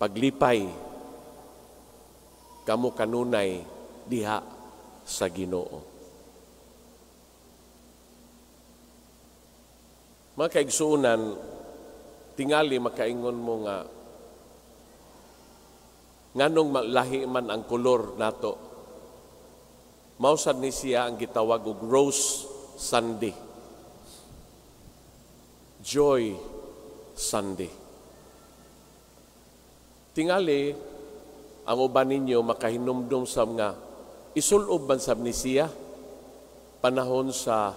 Paglipay kamo kanunay diha sa Ginoo. Mga kaigsuonan, tingali makaingon mo nga nganong lahi man ang kolor nato. Mao sad ni siya ang gitawag og Rose Sunday. Joy Sunday. Tingali ang uban ninyo makahinumdum sa mga isulob man sab ni siya panahon sa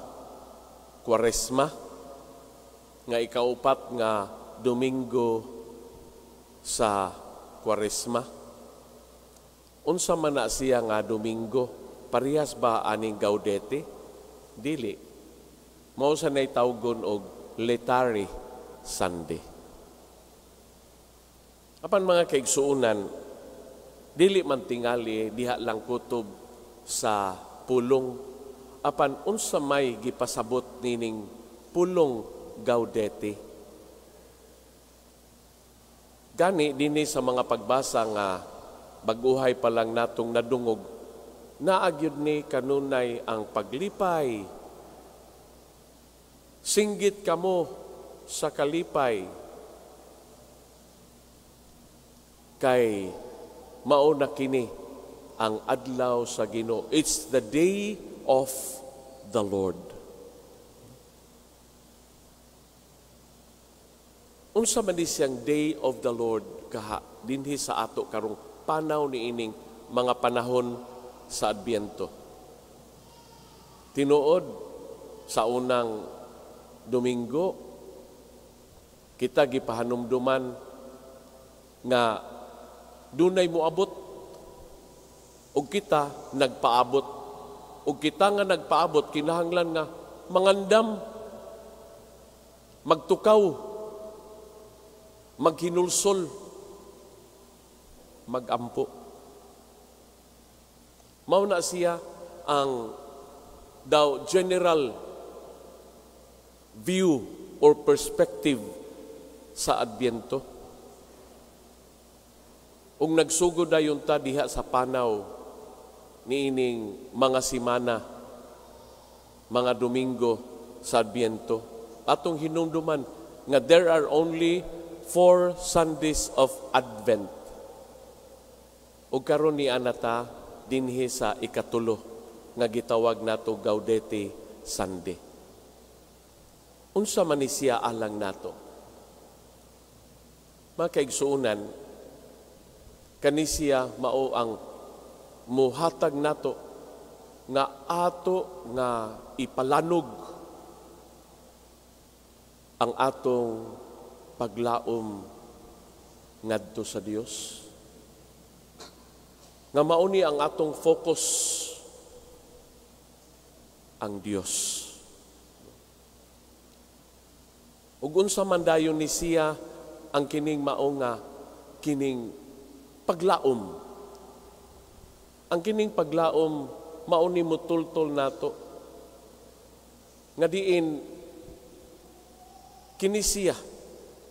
Kwaresma nga ikaupat nga Domingo sa Kwaresma. Unsa man na siya nga Domingo? Parehas ba aning Gaudete? Dili. Mao sa nay tawgon og Laetare Sunday. Apan, mga kaigsuonan, dili man tingali diha lang kutob sa pulong, apan unsa may gipasabot nining pulong Gaudete? Gani dinhi sa mga pagbasa nga baguhay pa lang natong nadungog, naa gyud ni kanunay ang paglipay. Singgit kamo sa kalipay kay mao na kini ang adlaw sa Ginoo. It's the day of the Lord. Unsa man ni siyang day of the Lord kaha dinhi sa ato karong panaw niining mga panahon sa Adbyento? Tinuod, sa unang Domingo kita gipahanumduman nga dunay moabot ug kita nagpaabot, ug kita nga nagpaabot kinahanglan nga mangandam, magtukaw, maghinulsol, magampo. Mao na siya ang daw general view or perspective sa Adbyento. Ug nagsugod dayon ta diha sa panaw niining mga simana, mga Domingo sa Adbyento. Atong hinumduman nga there are only 4 Sundays of Advent. Ug karon ni anata dinhi sa ikatulo nga gitawag nato Gaudete Sunday. Unsa man ni siya alang nato? Mga kaigsuonan, kani siya mao ang muhatag nato nga ato nga ipalanog ang atong paglaom ngadto sa Dios. Nga mao ni ang atong focus, ang Dios. Ug unsa man dayon ni siya ang kining mao nga kining paglaom? Ang kining paglaom mao ni mutultol nato nga diin kini siya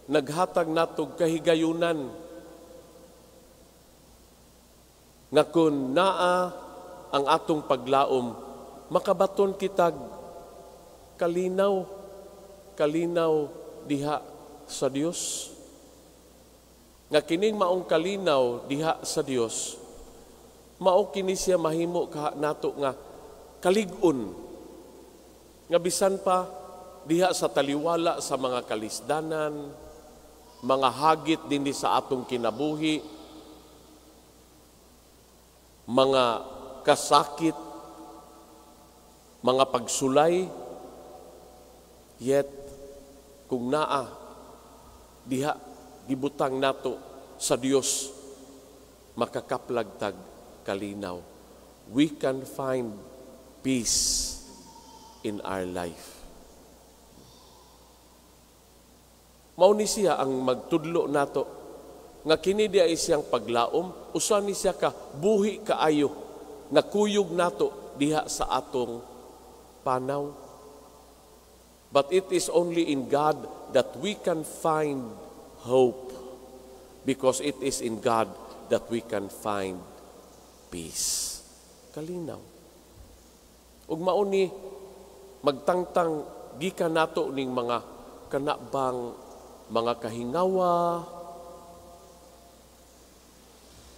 naghatag natog kahigayunan nga kun naa ang atong paglaom, makabaton kitag kalinaw, kalinaw diha sa Dios. Nga kining maong kalinaw diha sa Dios, mao kini siya mahimo ka nato nga kalig-on nga bisan pa diha sa taliwala sa mga kalisdanan, mga hagit dinhi sa atong kinabuhi, mga kasakit, mga pagsulay, yet kung naa diha gibutang nato sa Dios, makakaplagtag kalinaw. We can find peace in our life. Mao ni siya ang magtudlo nato nga kini diay siyang paglaom, usa ni siya ka buhi kaayo nga kuyog nato diha sa atong panaw. But it is only in God that we can find hope. Because it is in God that we can find peace. Kalinaw. Ug mao ni magtangtang gikan nato ning mga kanabang mga kahingawa,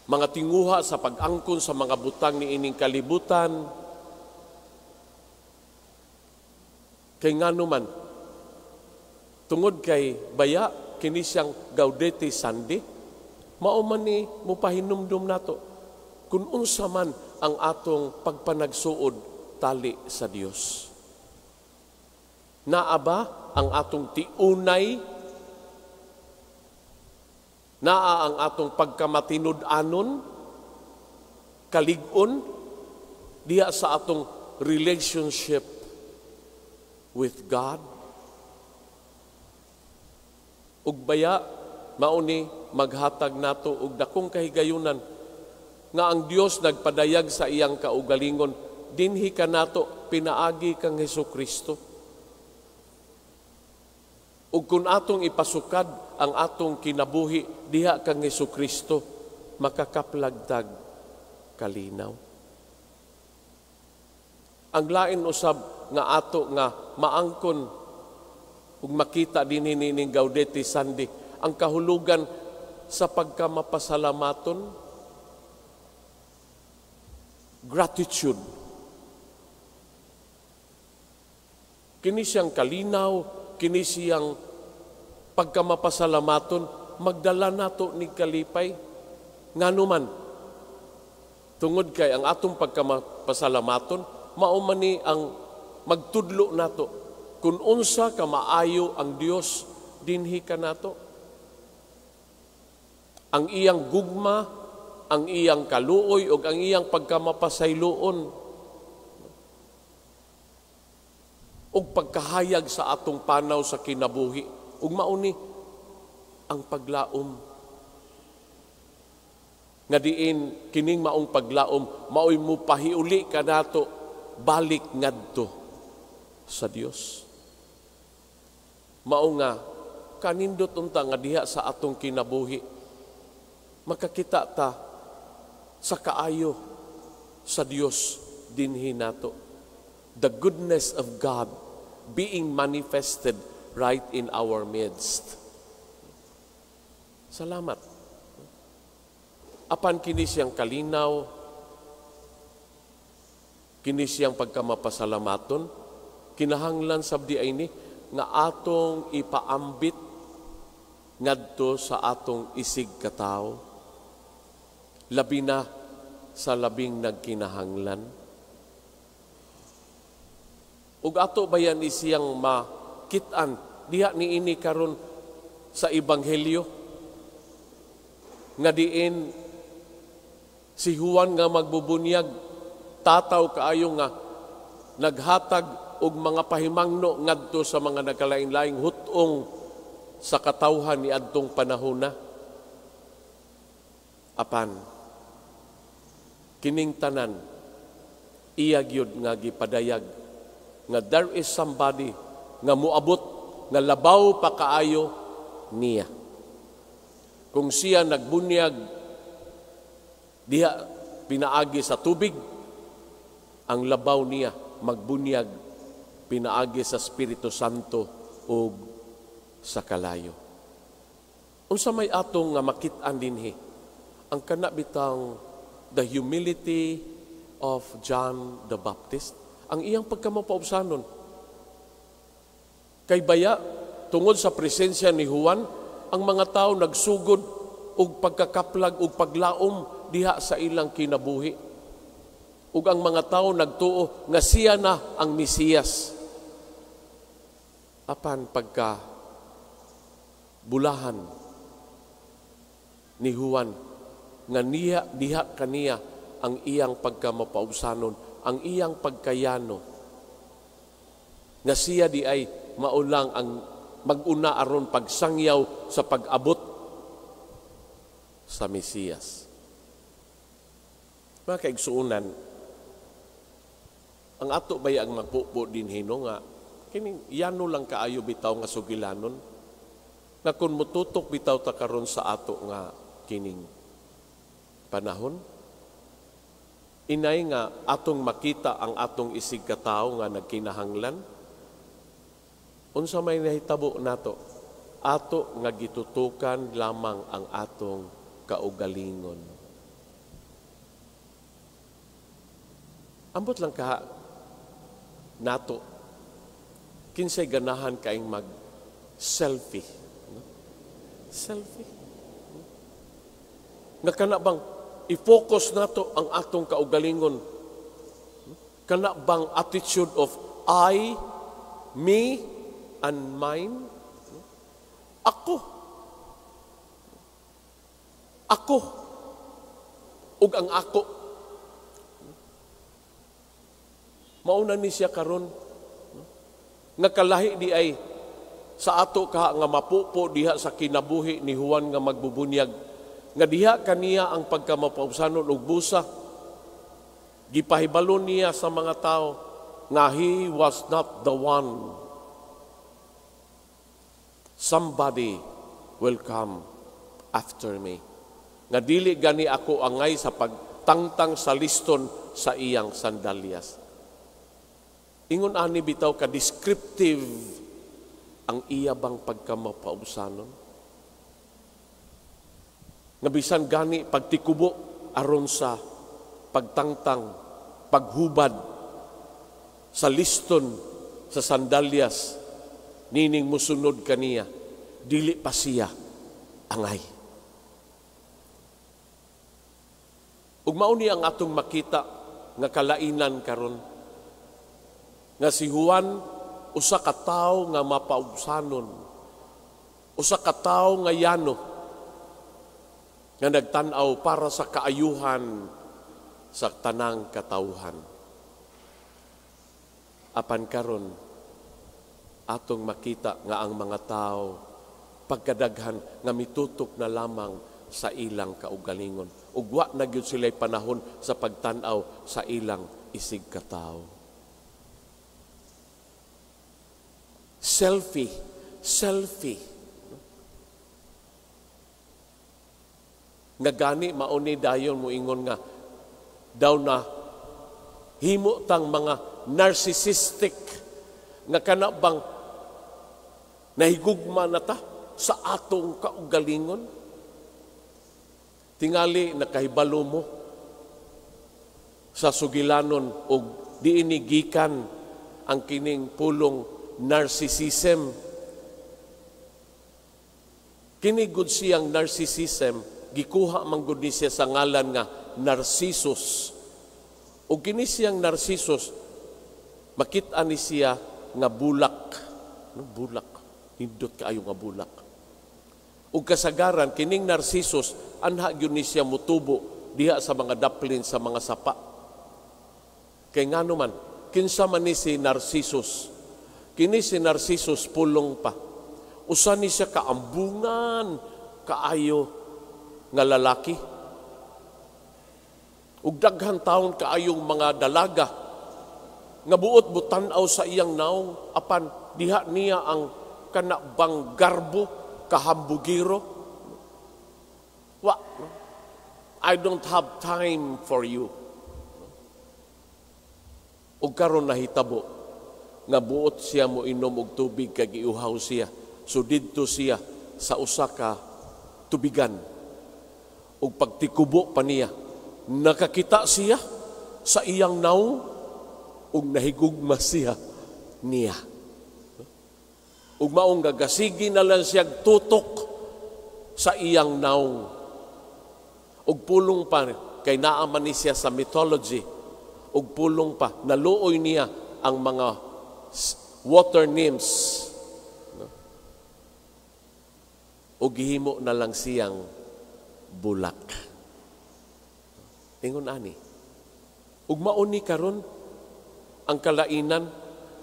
mga tinguha sa pag-angkon sa mga butang ni ining kalibutan. Kay ngano man, tungod kay baya kini siyang Gaudete Sunday, mao man ni mupahinumdum nato kung unsa man ang atong pagpanagsuod tali sa Dios. Naa ba ang atong tiunay? Naa ang atong pagkamatinud-anon, kalig-on diha sa atong relationship with God? Ug baya mao ni maghatag nato og dakong kahigayunan nga ang Dios nagpadayag sa iyang kaugalingon dinhi kanato pinaagi kang Hesukristo. Ug kun atong ipasukad ang atong kinabuhi diha kang Hesukristo, makakaplagdag kalinaw. Ang lain usab nga ato nga maangkon ug makita dinhi nining Gaudete Sunday, ang kahulugan sa pagkamapasalamaton, gratitude. Kini siyang kalinaw, kini siyang pagkamapasalamaton, magdala nato ni kalipay. Ngano man, tungod kay ang atong pagkamapasalamaton, mao man ni ang magtudlo nato kung unsa ka maayo ang Dios dinhi kanato. Ang iyang gugma, ang iyang kaluoy ug ang iyang pagkamapasayloon ug pagkahayag sa atong panaw sa kinabuhi, ug mao ni ang paglaom nga diin kining maong paglaom maoy mopahiuli kanato balik ngadto sa Dios. Mao nga kanindot unta nga diha sa atong kinabuhi makakita ta sa kaayo sa Dios dinhi nato. The goodness of God being manifested right in our midst. Salamat. Apan kini siyang kalinaw, kini siyang pagkamapasalamaton, kinahanglan sabdi ay ni nga atong ipaambit ngadto sa atong isig katawo, labi na sa labing nagkinahanglan. Ug ato bayan isiyang makit-an diha niini karon sa ebanghelyo nga diin si Juan nga magbubunyag tataw kaayo nga naghatag og mga pahimangno ngadto sa mga nagkalain-laing hut-ong sa katawhan ni adtong panahona. Apan kining tanan iya gyud nga gipadayag nga there is somebody nga moabot nga labaw pa kaayo niya. Kung siya nagbunyag diha pinaagi sa tubig, ang labaw niya magbunyag pinaagi sa Espiritu Santo ug sa kalayo. Unsa may atong nga makit-an dinhi? Ang kana bitang the humility of John the Baptist, ang iyang pagkamapaubsanon. Kay baya, tungod sa presensya ni Juan, ang mga tao nagsugod og pagkakaplag og paglaom diha sa ilang kinabuhi. Ug ang mga tao nagtuo nga siya na ang Mesiyas. Apan pagka bulahan ni Juan nga niya diha kaniya ang iyang pagkamapaubsanon, ang iyang pagkayano, nga siya di ay maulang ang maguna aron pagsangyaw sa pag-abot sa Mesiyas. Mga kaigsuonan, ang ato baya ang magpupo dinhi no nga kining yano lang kaayo bitaw nga sugilanon. Na kung mututok bitaw ta karon sa ato nga kining panahon, inay nga atong makita ang atong isig katawo nga nagkinahanglan, unsa may nahitabo nato? Ato nga gitutukan lamang ang atong kaugalingon. Ambot lang ka nato, kinsay ganahan kaing mag-selfie. No? Selfie. No? Nga kana bang i-focus nato ang atong kaugalingon? No? Kana bang attitude of I, me, and mine? No? Ako. Ako. Ug ang ako. Mauna ni siya karon, no? Nga kalahi di ay sa ato ka nga mapupo diha sa kinabuhi ni Juan nga magbubunyag, nga diha kaniya ang pagkamapausanon og busa. Gipahibalo niya sa mga tao nga he was not the one. Somebody will come after me. Nga dili gani ako angay sa pagtangtang sa liston sa iyang sandalyas. Ingon ani bitaw ka descriptive ang iya bang pagkamapausanon. Nga bisan gani pagtikubo aron sa pagtangtang, paghubad sa liston sa sandalyas nining musunod kaniya, dili pa siya angay. Ug mao ni ang atong makita nga kalainan karon, nga si Juan usa ka tawo nga mapaubsanon, usa ka tawo nga yano, nga nagtan-aw para sa kaayuhan sa tanang katawhan. Apan karon atong makita nga ang mga tao pagkadaghan nga mitutok na lamang sa ilang kaugalingon. Ug wa na gyud sila'y panahon sa pagtan-aw sa ilang isig katawo. Selfie, selfie. Nga gani mauni dayon moingon nga daw na himo tang mga narcissistic nga kana bang nahigugma na ta sa atong kaugalingon. Tingali nakahibalo mo sa sugilanon og diini gikan ang kining pulong narcissism. Kini gud siyang narcissism gikuha man gud ni siya sa ngalan nga Narcissus. Og kini siyang Narcissus makit-an ni siya nga bulak. No, bulak. Nindot kaayo nga bulak. Ug kasagaran kining Narcissus anha gyud ni siya mutubo diha sa mga daplin sa mga sapa. Kay ngano man kinsa man ni si Narcissus? Kini si Narcissus pulong pa. Usa ni siya kaambungan kaayo nga lalaki. Ug daghan taon kaayong mga dalaga nga buot butan-aw sa iyang naong, apan diha niya ang kanabang garbo kahambugiro. Wa, no? I don't have time for you. Ug karon nahitabo nga buot siya mo inom og tubig kay giuhaw siya. So didto siya sa usa ka tubigan. Ug pagtikubo pa niya, nakakita siya sa iyang naong ug nahigugma siya niya. Ug maong gagasigi na lang siya tutok sa iyang naong. Ug pulong pa, kay naa man ni siya sa mythology, ug pulong pa, naluoy niya ang mga water nymphs. No? Ug gihimo na lang siyang bulak. Ingon ani. Ug mao ni karon ang kalainan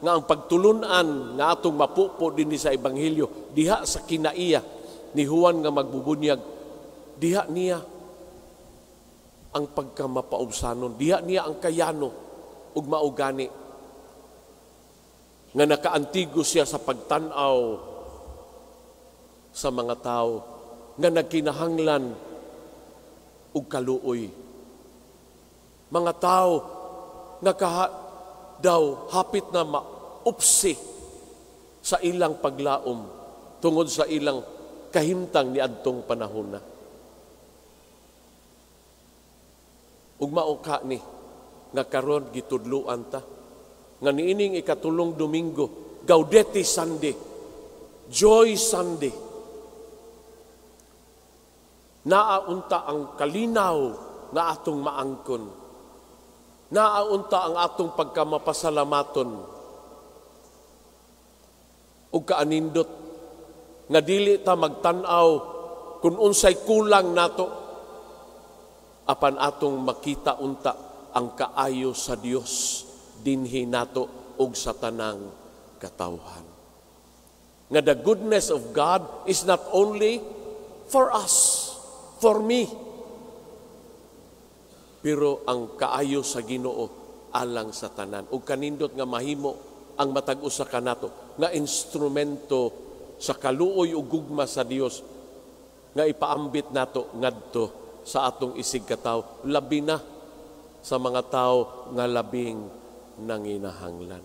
nga ang pagtulun-an nga atong mapupo dinhi sa ebanghelyo diha sa kinaiya ni Juan nga magbubunyag, diha niya ang pagkamapaubsanon, diha niya ang kayano ug mao gani nga nakaantigo siya sa pagtan-aw Sa mga tao nga nagkinahanglan og kaluoy. Mga tao nga daw hapit na maupsi sa ilang paglaom tungod sa ilang kahimtang niadtong panahon na. Ug mao ka ni nga karon gitudloan ta nga niining 3 Domingo, Gaudete Sunday, Joy Sunday, naa unta ang kalinaw nga atong maangkon. Naa unta ang atong pagkamapasalamaton. Ug kaanindot nga dili ta magtan-aw kung unsay kulang nato, apan atong makita unta ang kaayo sa Dios dinhi nato ug sa tanang katawhan. Nga the goodness of God is not only for us, for me, pero ang kaayo sa Ginoo alang sa tanan. Ug kanindot nga mahimo ang matag usa kanato nga instrumento sa kaluoy ug gugma sa Dios nga ipaambit nato ngadto sa atong isig katawo, labi na sa mga tawo nga labing nanginahanglan.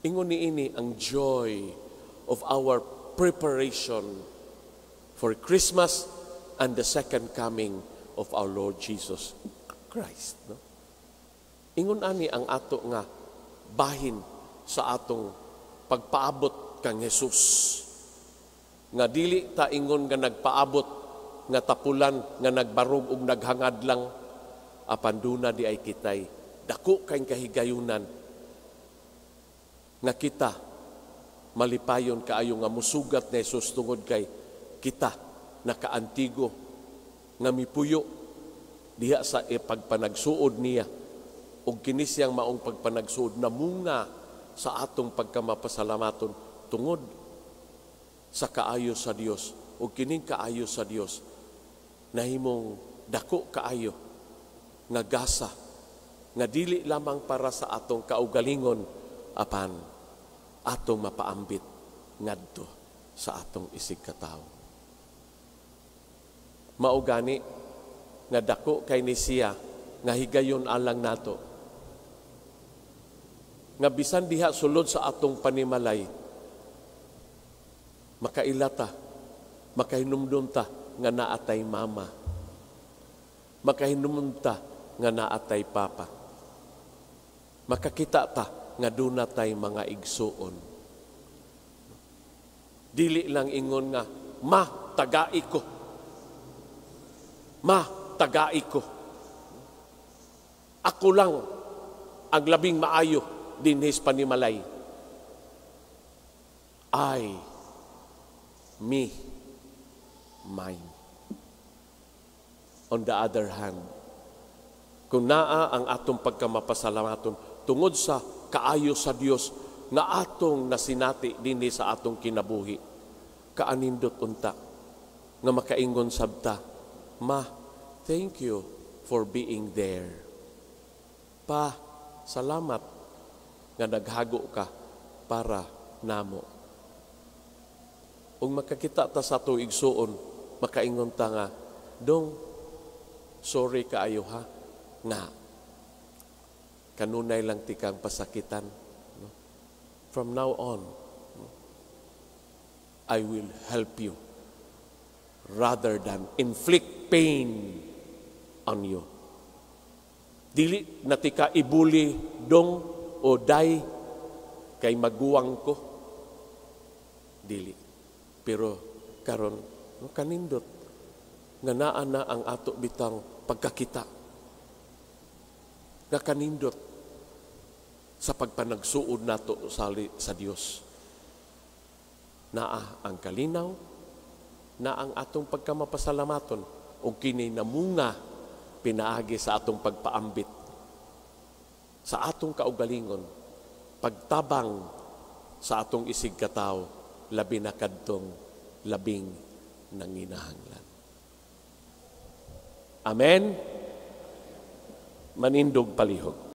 Ingon niini ang joy of our preparation for Christmas and the second coming of our Lord Jesus Christ. No? Ingon ani ang ato nga bahin sa atong pagpaabot kang Jesus. Nga dili ta ingon nga nagpaabot nga tapulan nga nagbarog ug naghangad lang, apan duna di ay kitay dako kay kahigayunan nga kita malipayon kaayo nga musugat ni Jesus tungod kay kita nakaantigo nga mipuyo diha sa pagpanagsuod niya, ug kini siyang maong pagpanagsuod namunga sa atong pagkamapasalamaton tungod sa kaayo sa Dios, ug kining kaayo sa Dios nahimong dako kaayo nga gasa nga dili lamang para sa atong kaugalingon apan atong mapaambit ngadto sa atong isig katawo. Mao gani nga dako kay ni siya nga higayon alang nato nga bisan diha sulod sa atong panimalay, makaila ta, makahinumdum ta nga naatay mama, makahinumdum ta nga naatay papa, makakita ta nga duna tay mga igsuon. Dili lang ingon nga ma tagai ko, ma tagai ko, ako lang ang labing maayo dinhis panimalay. I, me, mine. On the other hand, kung naa ang atong pagkamapasalamaton tungod sa kaayo sa Dios nga atong nasinati dinhi sa atong kinabuhi, kaanindot unta nga makaingon sabta, "Ma, thank you for being there. Pa, salamat nga naghago ka para namo." Ug makakita ta sa ato igsuon, makaingon ta nga, "Dong, sorry kaayo ha, nga kanunay lang tikang pasakitan. No? From now on, no, I will help you rather than inflict pain on you. Dili na tika ibuli, dong o day, kay maguwang ko. Dili. Pero karon, no, kanindot nga naa na ang ato bitang pagkakita. Nga kanindot sa pagpanagsuod nato sa Dios. Naa ang kalinaw, naa ang atong pagkamapasalamaton ug kini namunga pinaagi sa atong pagpaambit sa atong kaugalingon, pagtabang sa atong isig katawo, labi na kadtong labing nanginahanglan." Amen. Manindog palihog.